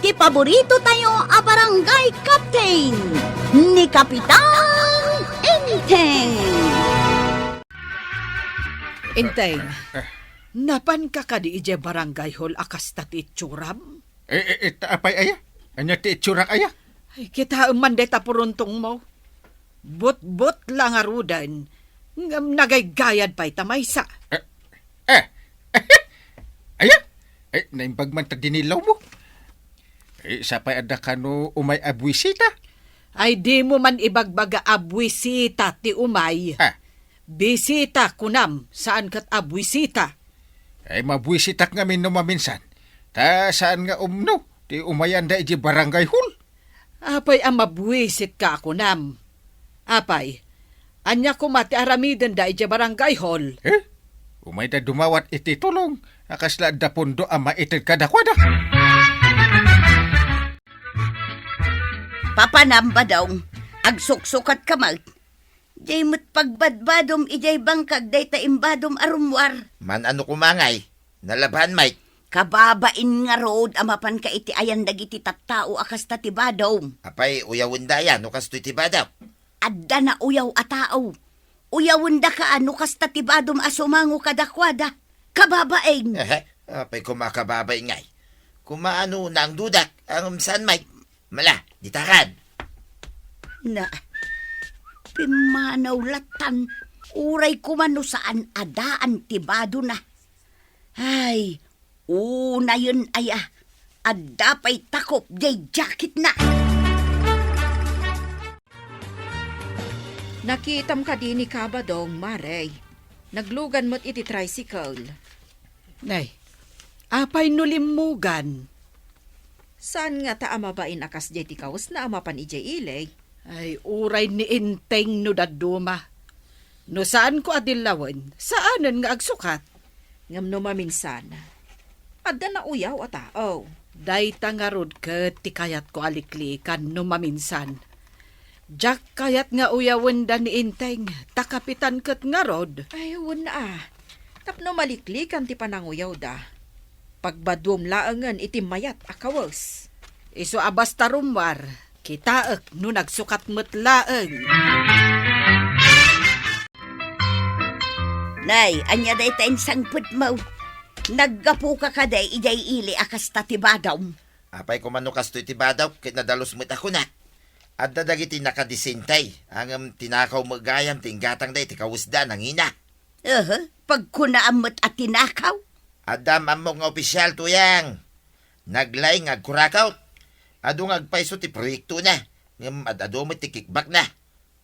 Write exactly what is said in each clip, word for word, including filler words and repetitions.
Ti paborito tayo a barangay captain, ni Kapitan Enteng. Enteng, napanka kadi idiay barangay hall a kasta ti itsuram? Eh, eh, eh, ta-, apay aya? Ania ti itsurak aya? Ay, kitaem man dayta puruntongmo. Butbot la ngaruden, ngem nagaygayad pay ta maysa. Eh, eh, aya? Eh, naimbag man ta dinillawmo. Eh, sapay adda kano umay a buisita? Ay, dimo man ibagbaga a buisita ti umay. Ah. Bisita, kunam, saan ket a buisita. Ay, mabuisitak ngamin no maminsan. Ta saan nga umno ti umayanda iti barangay hall? Apay a mabuisitka a kunam? Apay, ania koma ti aramidenda iti barangay hall? Eh? Umayda dumawat iti tulong a kasla adda pundo a maited kadakuada. Papanam, Badong, agsuksukat ka met. Diay met pagbadbadom idiay bangkag dayta imbadom a rummuar. Man-ano koma ngay? Nalaban, Mike. Kababain ngarud a mapanka iti ayan dagiti tattao a kasta ti badom. Apay, uyawenda aya no kastoy ti badom? Adda nauyaw a tao. Uyawendaka no kasta ti badom a sumango kadakuada. Kababain. Ehe, apay koma kababain ngay? Koma no naangdudak, ngem saan, Mike? Mala, ditakan. Na, pimmanaw latan, uray koma no saan a daan ti badona. Ay, unayen aya, adda pay takop diay jacketna. Nakitam kadi ni Kabadong, Mare? Naglugan met iti tricycle. Nay, apay no limmugan? Saan ngata a mabain a kasdiay ti kawesna a mapan idiay ili? Ay, uray ni Enteng no dadduma. No saanko a dillawen, saanen nga agsukat. Ngem no maminsan, adda nauyaw a tao. Dayta ngarud ket ti kayatko a liklikan no maminsan. Diak kayat nga uyawenda ni Enteng, ta kapitan ket ngarud. Ay, wen a. Tapno maliklikan ti pananguyawda, pagbaduom laengen iti mayat a kawes. Isu a basta rummuar, kitaek no nagsukat met laeng. Nay, ania dayta insangpetmo? Naggapuka kadi idiay ili a kasta ti badom? Apay koma no kastoy ti badom ket nadalus met a kunak. Adda dagiti nakadisente, ngem tinakaw met gayam ti inggatangda iti kawesda nangina. Aha, pagkunaam met a tinakaw? Adda am-ammok nga opisial, Tuyang. Naglaing nga agkurakot. Adu nga agpayso ti proyektona, ngem ad-adu met ti kickbackna.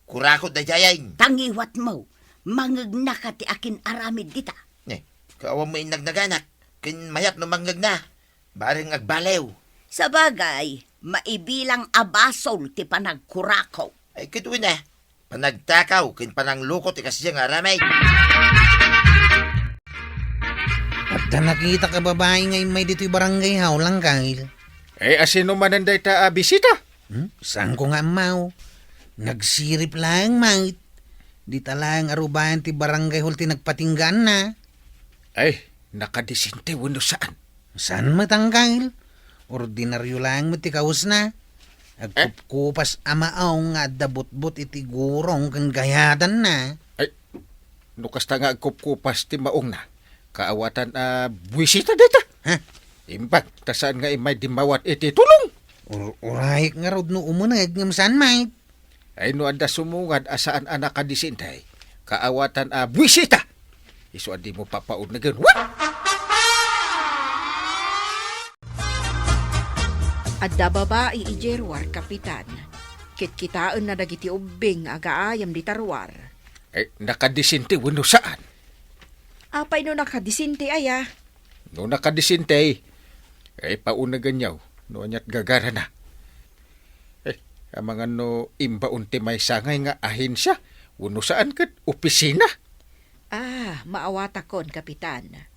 Kurakot daydiay. Tangiwatmo, mangegnaka ti akin-aramid dita. Eh, kaawan mo innagnaganak, ken mayat no mangngegna. Bareng agbaliw. Sabagay, maibilang a basol ti panagkurakot. Ay, ket wen a, panagtakaw ken pananglukot ti kasdiay nga aramid. Adda nakitak a babai nga immay ditoy barangay hall, Angkel. Eh, asino manen dayta a bisita? Hmm? Saanko nga ammo. Nagsirip laeng met. Dita laeng a rubayan ti barangay hall ti nagpatinggaanna. Ay, nakadisente wenno saan? Saan met, Angkel? Ordinario laeng met ti kawesna. Eh? Agkupkupas a maong nga adda butbot iti gurong ken gayadanna. Ay, no kasta nga agkupkupas ti maongna, kaawatan a buisita dayta. Ha? Imbag, ta saan nga immay dimmawat iti tulong. Ur-, urayek ngarud no umuneg ngem saan met. Ay, no adda sumungad a saan a nakadisente, kaawatan a buisita. Isu a dimo papaunegen. What? Adda babai idiay ruar, Kapitan. Kitkitaenna dagiti ubbing nga agaayam dita ruar. Eh, nakadisente wenno saan? Apay no nakadisente aya? No nakadisente, eh, paunegenyo no aniat gagarana. Eh, amangan no imbaon ti maysa ngay nga ahensia, wenno saan ket opisina? Ah, maawatakon, Kapitan.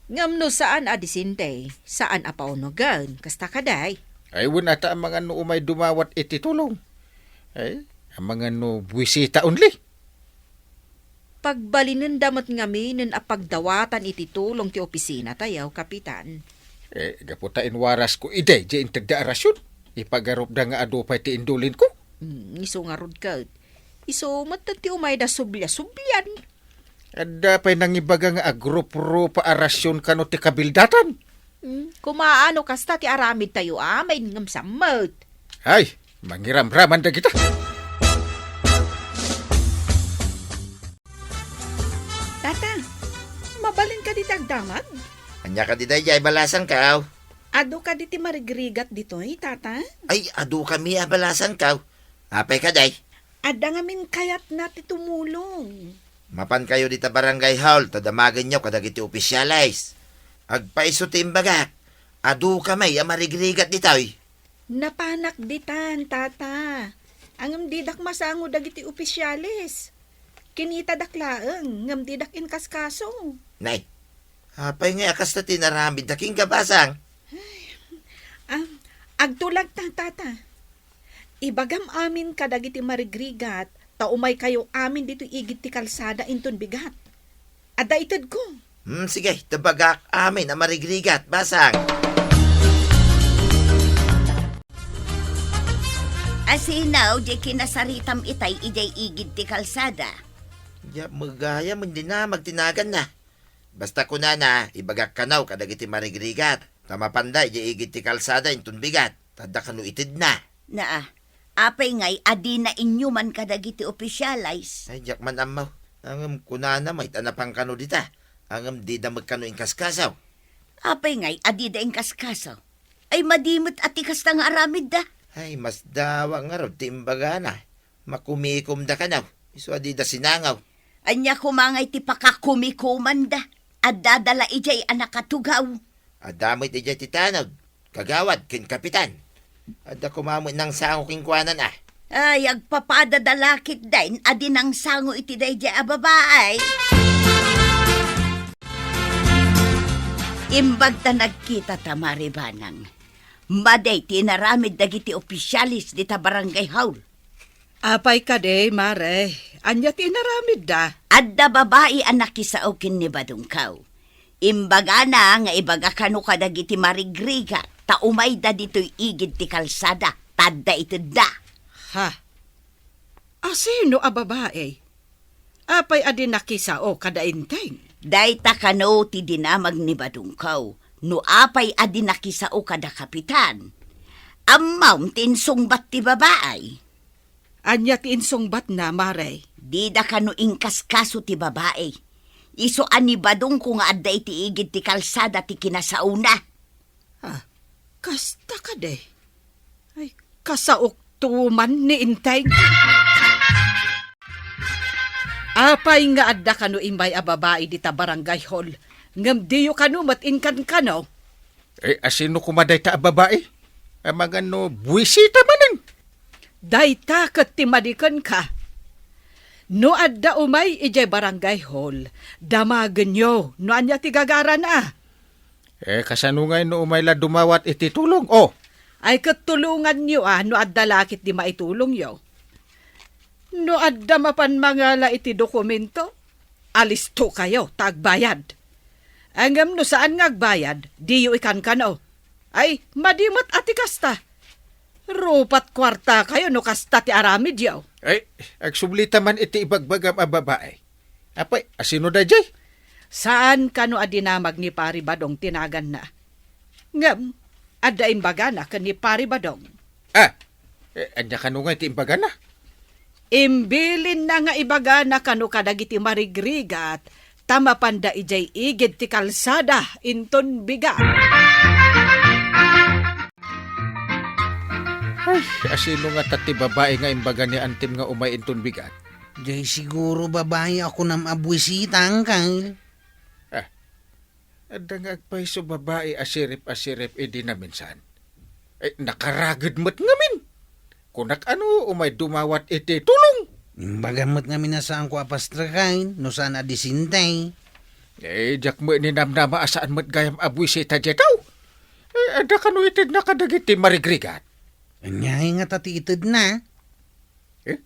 Ngem no saan a disente, saan a paunegen, kasta kadi? Ay, wen a ta amangan no umay dumawat iti tulong. Ay, amangan no buisita only. Pagbalinenda met ngaminen a pagdawatan iti tulong ti opisina tayo, Kapitan. Eh, gapu ta inwarasko idi, di intedda a rasion. Ipagarupda nga adu pay ti indulinko. Hmm, isu ngarud ket. Isu met ti umayda subliasublian. Adda pay nangibaga nga agruprupa a rasion kano ti kabildatan. Hmm, kumaano kasta ti aramidtayo amin ngem sammet. Ay, mangiramraman dagita. Tata, mabalin ka dita agdamag? Ania kadi daydiay balasangko? Adu kadi ti marigrigat ditoy, Tata? Ay, adu kami a balasangko. Apay kadi? Adda ngamin kayatna ti tumulong. Mapankayo dita barangay hall ta damagenyo kadagiti opisyales. Agpaiso ti imbagak. Adu kami a marigrigat ditoy. Napanak ditan, Tata. Ngem didak masango dagiti opisyales. Kinitadak laeng, ngem didak inkaskaso. Nay, apay ngay a kasta ti inaramidda kenka, Basang? Ah, agtulagta, Tata. Ibagam amin kadagiti marigrigat, ta umaykayo amin ditoy igid ti kalsada inton bigat. Adda itedko. Hmm, sige, ibagak amin a marigrigat, Basang. Asino diay kinasaritam itay idiay igid ti kalsada? Diak met gayam dinamag ti naganna. Basta kunana, ibagak kano kadagiti marigrigat, ta mapanda idiay igid ti kalsada inton bigat, ta adda kano itedna. Naa, apay ngay a dina inyuman kadagiti opisyales? Ay, diak man ammo. Ngem kunana met a napan kano dita. Ngem dida met kano inkaskaso. Apay ngay a dida inkaskaso? Ay, madi met a ti kasta nga aramidda. Ay, masdawa ngarud ti imbagana. Makumikomda kano, isu a dida sinango. Ania koma ngay ti pakakumikomanda? Addada la idiay a nakatugaw. Adda met idiay ti tanod, kagawad ken kapitan. Adda koma met nangsango kenkuana a. Ay, agpapadada la ketdin a di nangsango iti daydiay a babai. Imbag ta nagkitata, Mare Banang. Madi ti inaramid dagiti opisyales dita barangay hall. Apay kadi, Mare? Ania ti inaramidda? Adda babai a nakisao ken ni Badongko. Imbagana nga ibaga kano kadagiti marigrigat ta umayda ditoy igid ti kalsada, ta adda itedda. Ha? Asino a babai? Apay a di nakisao kada Enteng? Dayta kano ti dinamag ni Badongko, no apay a di nakisao kada kapitan. Ammom ti insungbat ti babai. Ania ti insungbatna, Mare? Dida kano inkaskaso ti babai. Isu a ni Badongko nga adda iti igid ti kalsada ti kinasaona. Ah, kasta kadi? Ay, kasaokto man ni Enteng. Apay nga adda kano immay a babai dita barangay hall, ngem diyo kano met inkankano? Eh, asino koma dayta a babai? Amangan no buisita manen. Dayta ket ti madi kenka. No adda umay idiay barangay hall, damagenyo no ania ti gagarana. Eh, kasano ngay no umay la dumawat iti tulong? Oh. Ay, ket tulonganyo a no adda la ketdi maitulongyo. No adda mapan mangala iti dokumento, alistokayo ta agbayad. Ngem no saan nga agbayad, diyo ikankano. Ay, madi met a ti kasta. Rupat kuartakayo no kasta ti aramidyo. Ay, agsublita man iti ibagbagam a babai. Apay, asino daydiay? Saan kano a dinamag ni Pari Badong ti naganna. Ngem, adda imbagana ken ni Pari Badong. Ah, eh, ania kano nga iti imbagana? Imbilinna nga ibagana kano kadagiti marigrigat ta mapanda idiay igid ti kalsada inton bigat. Ay, asino ngata ti babai nga imbaga ni Antim nga umay inton bigat? Diay siguro babai a kunam a buisita, Angkel. Ah, adda nga agpayso babai a sirip a sirip idi naminsan. Eh, nakaraged met ngamin. Kunak ano, umay dumawat iti tulong. Imbagam met ngamin a saanko a pastrekaen, no saan a disinte. Eh, diak met ninamnama a saan met gayam a buisita diay tao. Eh, adda kano itedna kadagiti marigrigat? Aniay ngata ti itedna? Eh,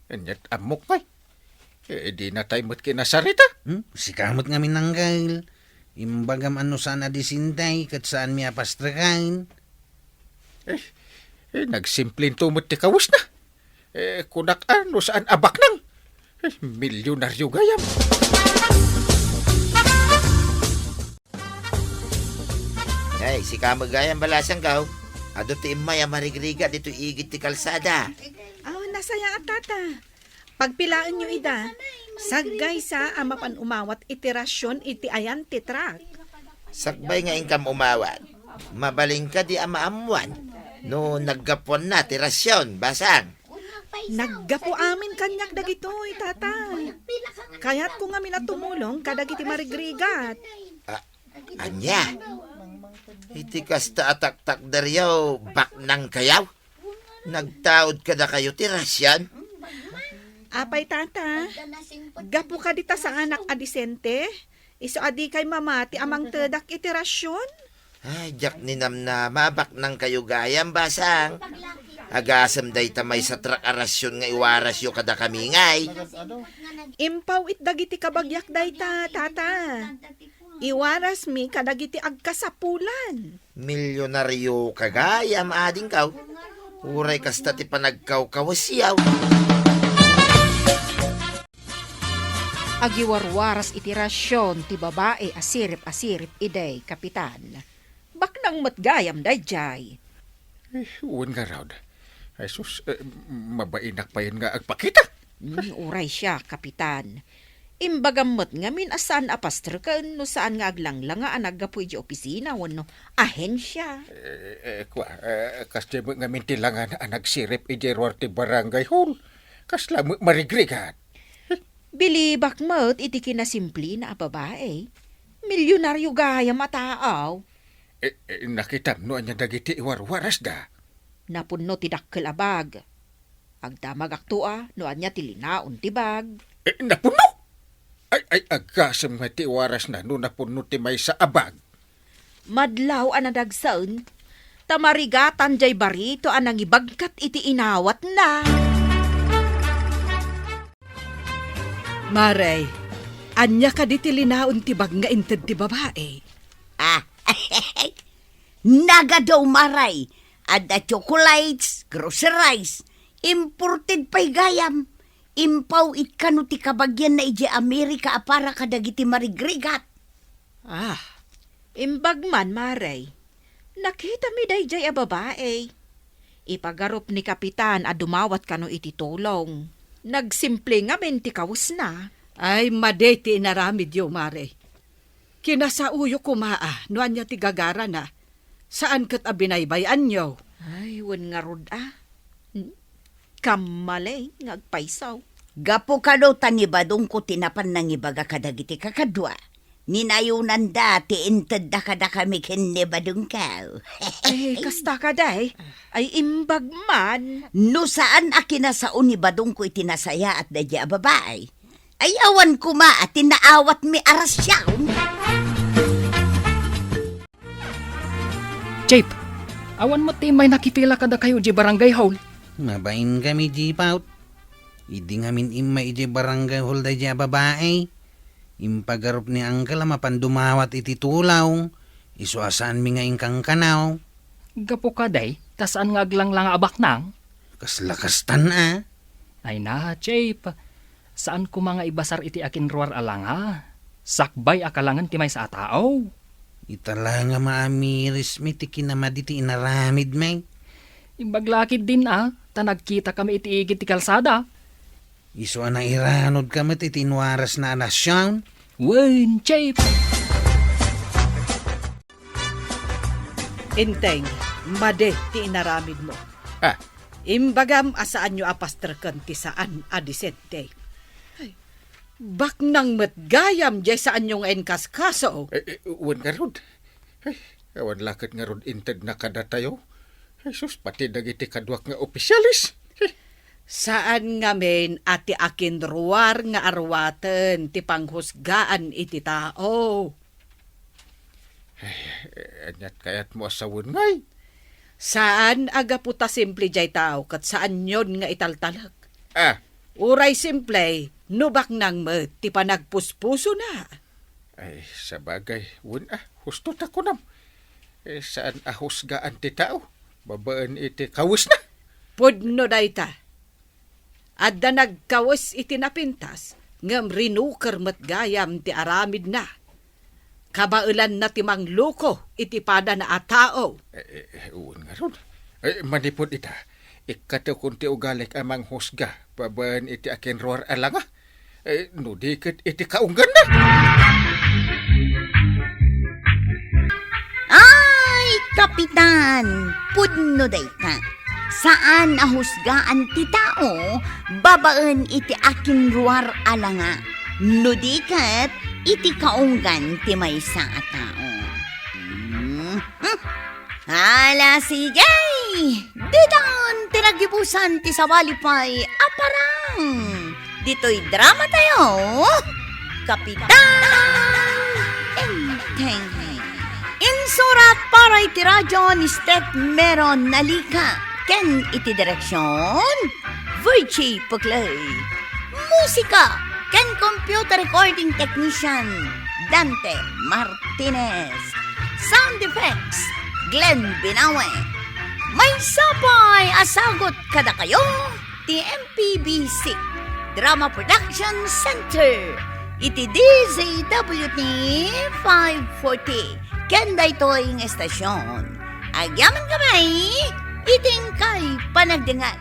aniat ammok ngay? Eh, di na tayo met kinasarita. Hmm? Sika met ngamin, Angkel. Imbagam a no saan a disente ket saanmi a pastreken. Eh, eh, nagsimplento met ti kawesna. Eh, kunak a no saan a baknang. Eh, milyonaryo gayam. Ay, sika met gayam, balasangko. Adu ti immay a marigrigat ditoy igid ti kalsada. Aw, nasayaat, tata. Pagpilaenyo ida. Saggaysa a mapan umawat iti rasion iti ayan ti truck. Sakbay nga inkam umawat, mabalinka di a maammuan no naggapuanna ti rasion, basang. Naggapu amin kaniak dagitoy, tata. Kayatko ngamin a tumulong kadagiti marigrigat. Ah, ania? Iti kasta a taktakderyo, baknangkayo? Nagtaud kadakayo ti rasion? Apay, tata, gapu kadi ta saanak a disente, isu a dikay mamati a mangtedak iti rasion? Ay, diak ninamnama, baknangkayo gayam, basang. Agasem dayta maysa truck a rasion nga iwarasyo kadakami ngay. Impaw-it dagiti kabagiak dayta, tata. Iwarasmi kadagiti agkasapulan. Milyonaryoka gayam, adingko. Uray kasta ti panagkawkawesyo. Agiwarwaras iti rasion ti babai a sirip a sirip idi, Kapitan. Baknang met gayam daydiay. Eh, wen ngarud. Ay sus, eh, mabainak payen nga agpakita. Hmm, uray siak, Kapitan. Imbagam met ngamin a saan a pastreken no saan nga aglanglanga a naggapu idiay opisina wenno ahensia. Eh, eh, kua, eh, kasdiay met ngamin ti langan a nagsirip idiay ruar ti barangay hall. Kasla met marigrigat. Bilibak met iti kinasimplena a babai. Milyonaryo gayam a tao. Eh, eh, nakitam no ania dagiti iwarwarasda? Napunno ti dakkel a bag. Agdamagakto a no ania ti linaon ti bag. Eh, napunno? Ay, ay, agasem nga ti iwarasna no napunno ti maysa a bag. Madlaw a nadagsen, ta marigatan diay barito a nangibagkat iti inawatna. Mare, ania kadi ti linaon ti bag nga inted ti babai? Ah, nagadu, Mare. Adda chocolates, groceries. Imported pay gayam. Impaw-it kano ti kabagianna idiay Amerika a para kadagiti marigrigat. Ah, imbag man, Mare. Nakitami daydiay a babai. Ipagarup ni Kapitan a dumawat kano iti tulong. Nagsimple ngamin ti kawesna. Ay, madi ti inaramidyo, Mare. Kinasaoyo koma a no ania ti gagarana. Saan ket a binaybay-anyo. Ay, wen ngarud a. Hmm? Kammaleng nga agpayso. Gapu kano ta ni Badongko ti napan nangibaga kadagiti kakadua, ninayonanda ti intedda kadakami ken ni Badongko. Eh, kasta kadi? Ay, imbag man. No saan a kinasao ni Badongko iti nasayaat daydiay a babai, ay awan koma a ti naawatmi a rasion. Chief, awan met ti immay nakipila kadakayo idiay barangay hall. Mabainkami, Chief, out. Idi ngamin immay idiay barangay hall daydiay a babai, impagarup ni Uncle a mapan dumawat iti tulong, isu a saanmi nga inkankanaw. Gapu kadi, ta saan nga aglanglanga a baknang? Kasla kastan a. Ay na, Chief. Saan koma nga ibasar iti akinruar a langa. Sakbay a kalangen ti maysa a tao. Ita la nga maamirismi ti kinamadi ti inaramidmi. Imbag la ketdin a, ta nagkitakami iti igid ti kalsada. Isu a nairanodka met iti inwarasna a nasion. Wen, Chief. Enteng, madi ti inaramidmo. Ah. Imbagam a saanyo a pastreken ti saan a disente. Ay, baknang met gayam diay saanyo nga inkaskaso. Eh, eh, wen ngarud. Ay, awan la ket ngarud intedna kadatayo. Ay, sus, pati dagiti kaduak nga opisyales. Saan ngamin a ti akinruar nga arwaten ti panghusgaan iti tao. Ay, aniat kayatmo a sawen ngay? Saan a gapu ta simple diay tao ket saanyon nga italtalek. Ah. Uray simple, no baknang met ti panagpuspusona. Ay, sabagay, wen a, husto ta kunam. Eh, saan a husgaan ti tao babaen iti kawesna? Pudno dayta. Adda nagkawes iti napintas, ngem rinuker met gayam ti aramidna. Kabaelanna ti mangloko iti padana a tao. Eh, eh, eh, wen ngarud. Eh, manipud ita, ikkatekon ti ugalik a manghusga babaen iti akinruar a langa. Eh, no di ket iti kaungganna. Ay, Kapitan, pudno dayta. Saan a husgaan ti tao babaen iti akinruar a langa, no di ket iti kaunggan ti maysa a tao. Hmm. Ala, sige! Ditan ti naggibusan ti sabali pay a parang. Ditoy drama tayo, Kapitan Tengteng. Insurat para iti radyo ni Steph Meron Nalika ken iti direksyon, Virgie Puclay. Musika ken computer recording technician, Dante Martinez. Sound effects, Glenn Binawe. Maysa pay a sagut kadakayo ti M P B C Drama Production Center iti D Z W T five forty ken daytoy nga estasion. Agyamankami iti inkay panagdengngeg.